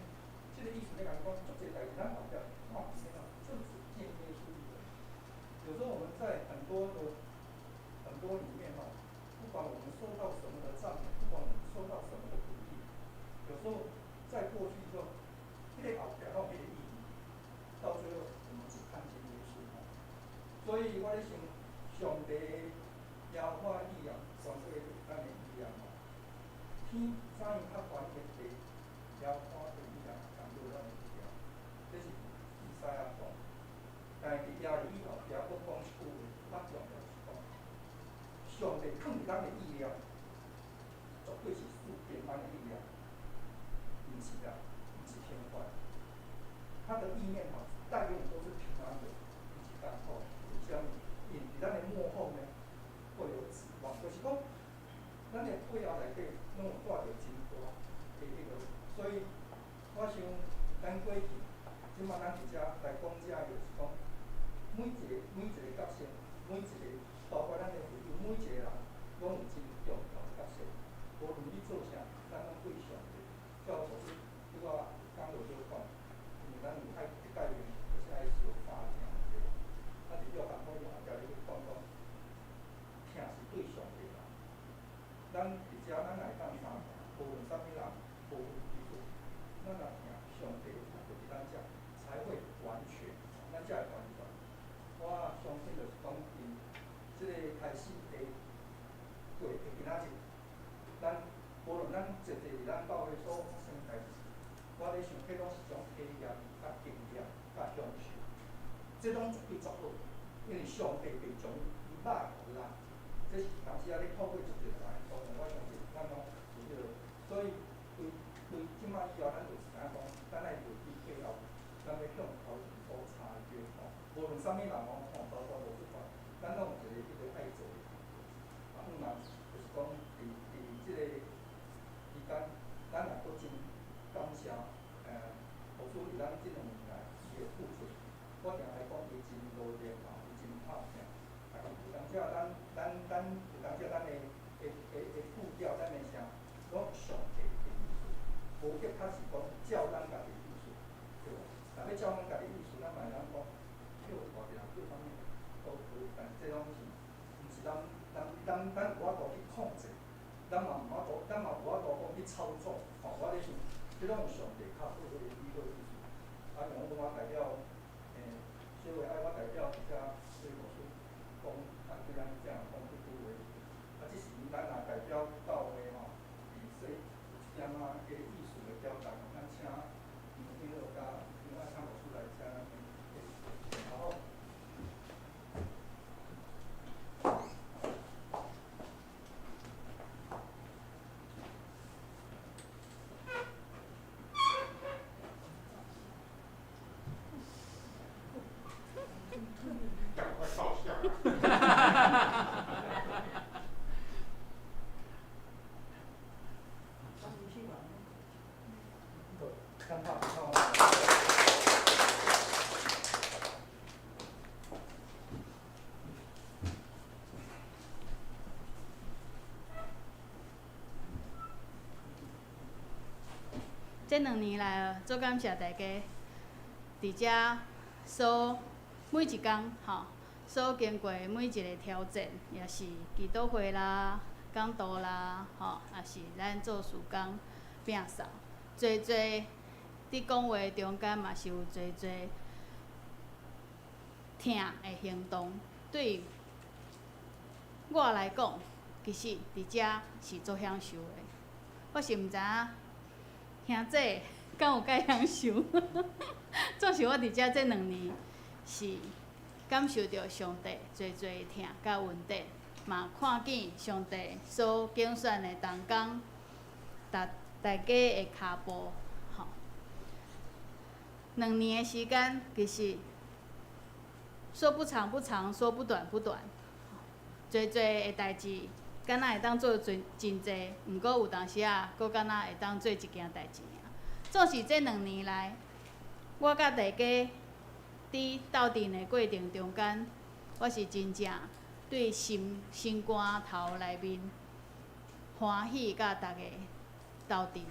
這個意思咧共講，足濟代誌咱後壁看見啊，就只見耶穌一人。有時候我們在很多的很多裡面吼，不管我們受到什麼的讚美，不管我們受到什麼的鼓勵，有時候在過去以後，彼個後壁攏有彼個意義，到最後我們只看見耶穌吼。所以我咧想，上帝耶和華意念，全世界咱的意念吼，天怎樣較懸的地，耶和華的意念降落咱的意念，這是以賽亞講。但是佇耶利米後壁閣講一句話，較重要是講，上帝囥佇咱的意念，絕對是賜平安的意念，毋是啦，毋是懲罰。他的意念吼，帶給我們都是平安的，毋是艱苦。為啥物？因佇咱的末後呢，會有指望，就是講，咱的背後內底攏有帶著真大的彼個，所以我想，咱過去，這擺咱佇遮來講這個，就是講，每一個角色，每一個，包括咱的會友，每一個人，攏有真重要的角色。無論你做啥，咱攏對上帝，照牧師拄仔講落小講，因為咱有愛的概念，就是愛相相疼，對無？啊，佇約翰福音後壁咧講講，疼是對上帝啦。咱佇遮，咱若會當相疼，無論啥物人，無分彼此，咱若疼上帝，就佇咱遮才會完全，咱才會完全。我相信就是講，佇這個開始的過的今仔日，咱無論咱濟濟佇咱教會所發生的代誌，我咧想，彼攏是一種體驗、佮經驗、佮享受，這攏絕對足好，因為上帝袂將伊賣予咱，這是當時仔咧透過足濟人的溝通，我相信咱攏有彼個，所以對這擺以後，咱就知影講，咱愛留佇背後，咱欲向頭前所查閱吼，無論啥物人哦，吼，包括無主管，咱攏有一個彼個愛做的工作。啊，毋嘛就是講，佇這個期間，咱也閣真感謝，牧師佇咱這2年來伊的付出，我定來講，伊真努力吼，伊真拍拼。啊，有當時啊，咱有當時啊，咱的步調，咱的啥，攏上帝的意思，無的確是講照咱家己的意思，對無？若欲照咱家己的意思，咱嘛會當講，叫偌濟人叫咱操縱，吼，我咧想，這攏有上帝較好彼個美好意思。啊，像我代表，小慧愛我代表佇遮對牧師講，啊，對咱遮講幾句話。啊，這是咱若代表教會吼，佇說有一點仔個意思的表達，咱請楊長老佮楊愛昌牧師來遮咱來，好。
趕快照相啊！
好，感謝。
這2年來，足感謝大家佇遮所每一工吼，所經過每一個挑戰，也是祈禱會啦、講道啦，吼，也是咱做事工摒掃，濟濟佇講話中間嘛是有濟濟疼的行動。對我來講，其實佇遮是足享受的。我是毋知影兄姊敢有介享受，總是我佇遮這2年是感受著上帝濟濟疼佮恩典，嘛看見上帝所揀選的同工，踏大家的跤步，吼。2年的時間，其實說不長不長，說不短不短，濟濟的代誌，敢若會當做真真濟，毋過有當時仔，閣敢若會當做一件代誌爾。總是這2年來，我佮大家佇鬥陣的過程中間，我是真正對心心肝頭內面歡喜，佮大家鬥陣，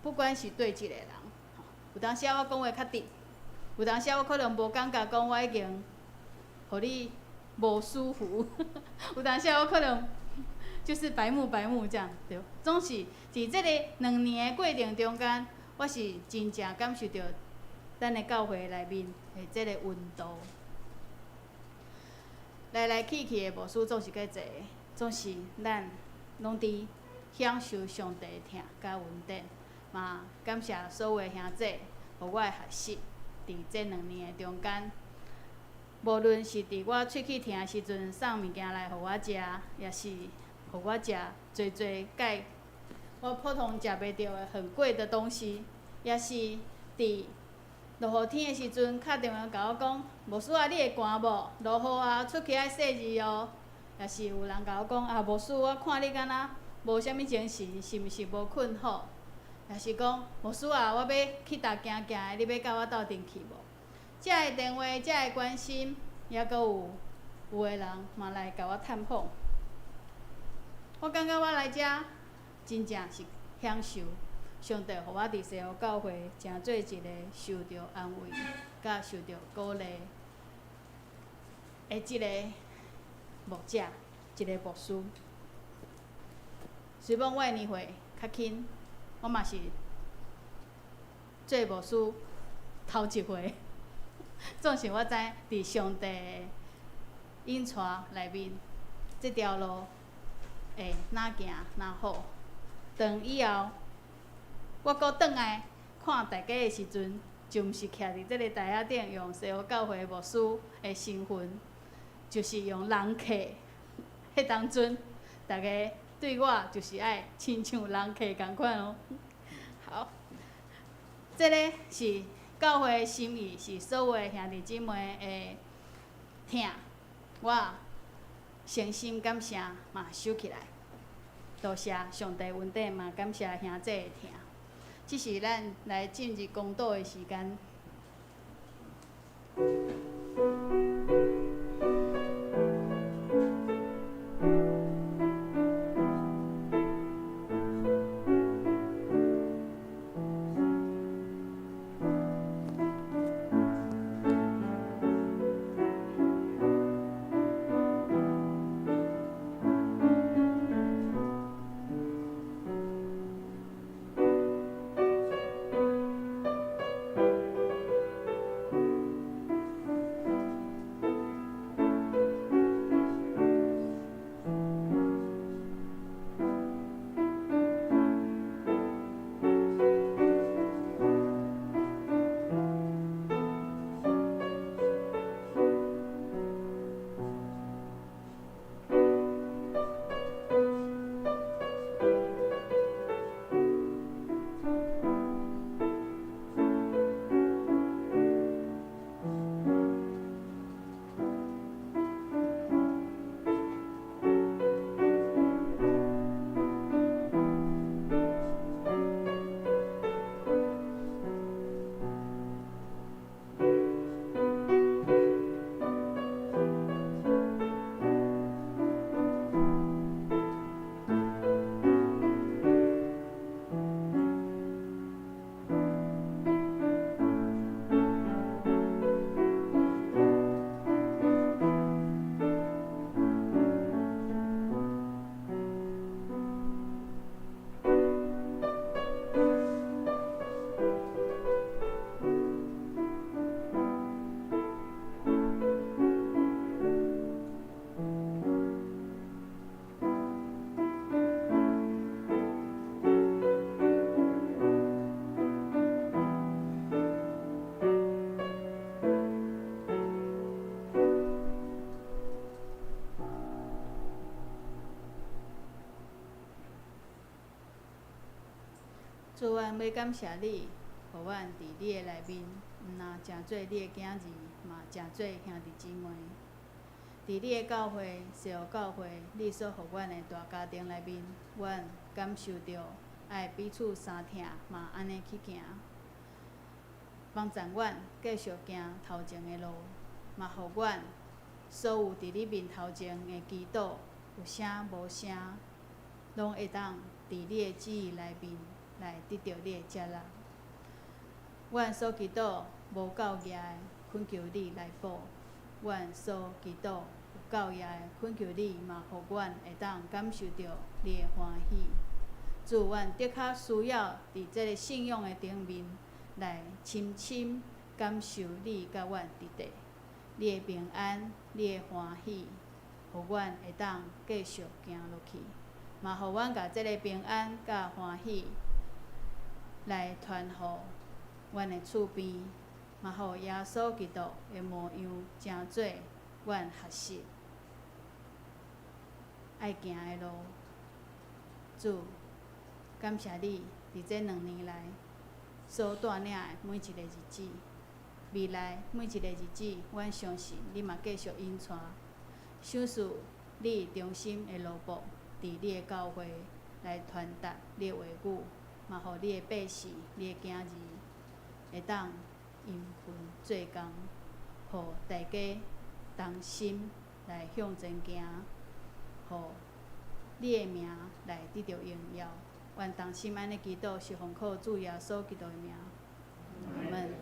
不管是對一個人，有當時仔我講話較直，有當時仔我可能無感覺講我已經予你無舒服，有當時仔我可能就是白目白目這樣，對。總是佇這個2年的過程中間，我是真正感受著咱的教會內面的這個溫度。來來去去的牧師總是較濟，總是咱攏佇享受上帝的疼佮恩典，嘛感謝所有的兄姊，予我的學習，佇這2年的中間，無論是佇我喙齒疼的時陣送物件來予我食，也是予我食濟濟蓋我普通食袂著的很貴的東西，也是佇落雨天的時陣，敲電話共我講，牧師啊，你會寒無？落雨啊，出去愛細膩哦。也是有人共我講啊，牧師，我看你敢若無啥物精神，是毋是無睏好？也是講，牧師啊，我欲去佗行行的，你欲佮我鬥陣去無？遮的電話，遮的關心，抑閣有有的人嘛來共我探訪。我感覺我來遮真正是享受上帝予我佇西湖教會，成做一個受著安慰、佮受著鼓勵的這個牧者，一個牧師。雖罔我的年歲較輕，我嘛是做牧師頭一回。總是我知佇上帝的引帶內面，這條路會哪行哪好。當以後我閣轉來看大家的時陣，就毋是徛佇這个台仔頂用西湖教會牧師的身份，就是用人客。彼當陣，大家對我就是愛親像人客仝款哦。好，這个是教會的心意，是所有的兄弟姊妹的疼，我誠心感謝嘛收起來。多謝上帝恩典，嘛感謝兄姊的疼。這是咱來進入公道的時間。阮欲感謝你，予阮佇你的內面，毋若成做你的囝兒，嘛成做兄弟姊妹。佇你的教會，西湖教會，你所予阮的大家庭內面，阮感受著愛彼此相疼，嘛按呢去行，幫助阮繼續行頭前的路，嘛予阮所有佇你面頭前的祈禱，有聲無聲，攏會當佇你的旨意內面來得著你的接納。阮所祈禱無夠額的，懇求你來補；阮所祈禱有夠額的，懇求你嘛，予阮會當感受著你的歡喜。主，阮的確需要佇這个信仰的頂面來深深感受你佮阮佇咧，你的平安，你的歡喜，予阮會當繼續行落去，嘛予阮共這个平安佮歡喜來傳予阮的厝邊，嘛予耶穌基督的模樣，成做阮學習愛行的路。主，感謝你佇這2年來所帶領的每一个日子，未來每一个日子，阮相信你嘛繼續引帶，賞賜你忠心的奴僕，佇你的教會來傳達你的話語，嘛予你的百姓、你的囝兒會當殷勤做工，予大家同心來向前行，予你的名來得著榮耀。阮同心按呢祈禱，是奉靠主耶穌基督的名。阿們。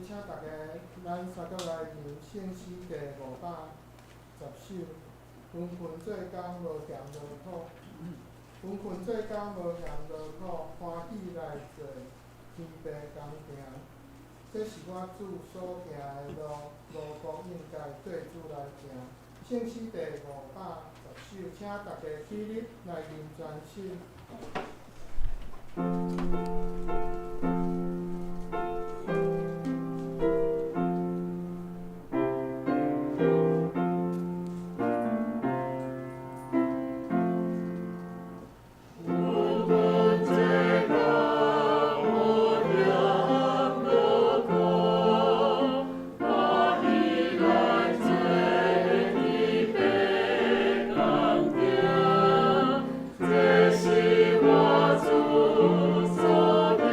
請大家，咱三國來吟聖詩第510首。勤奮做工無嫌勞苦，勤奮做工無嫌勞苦，歡喜來做天父工程。這是我主所行的路，路途應該對主來行。聖詩第510首，請大家起立來吟全首。
這是我主所行。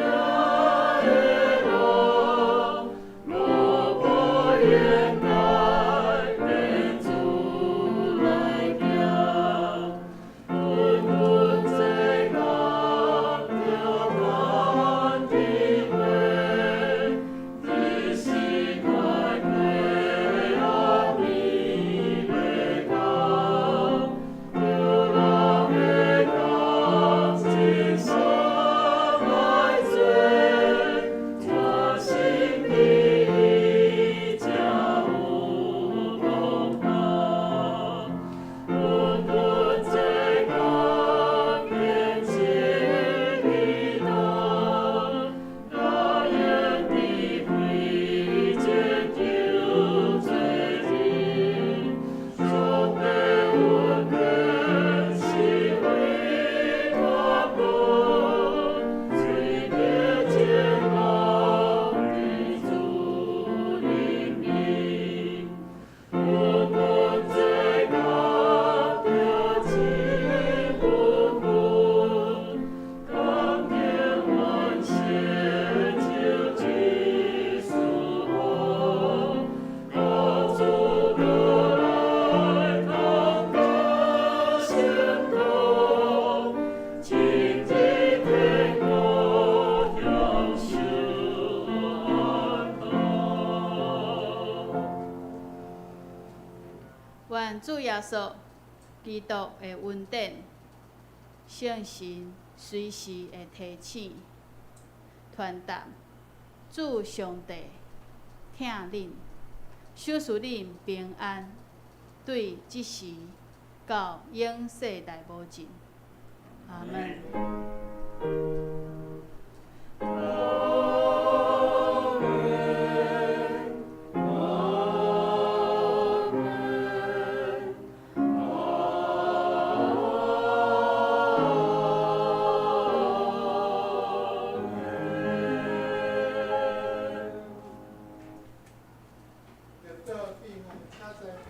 願主耶穌基督的恩典，聖神隨時的提醒、傳達，主上帝疼恁，賞賜恁平安，對這時到永世代無盡。阿門。
入座，闭目，請坐。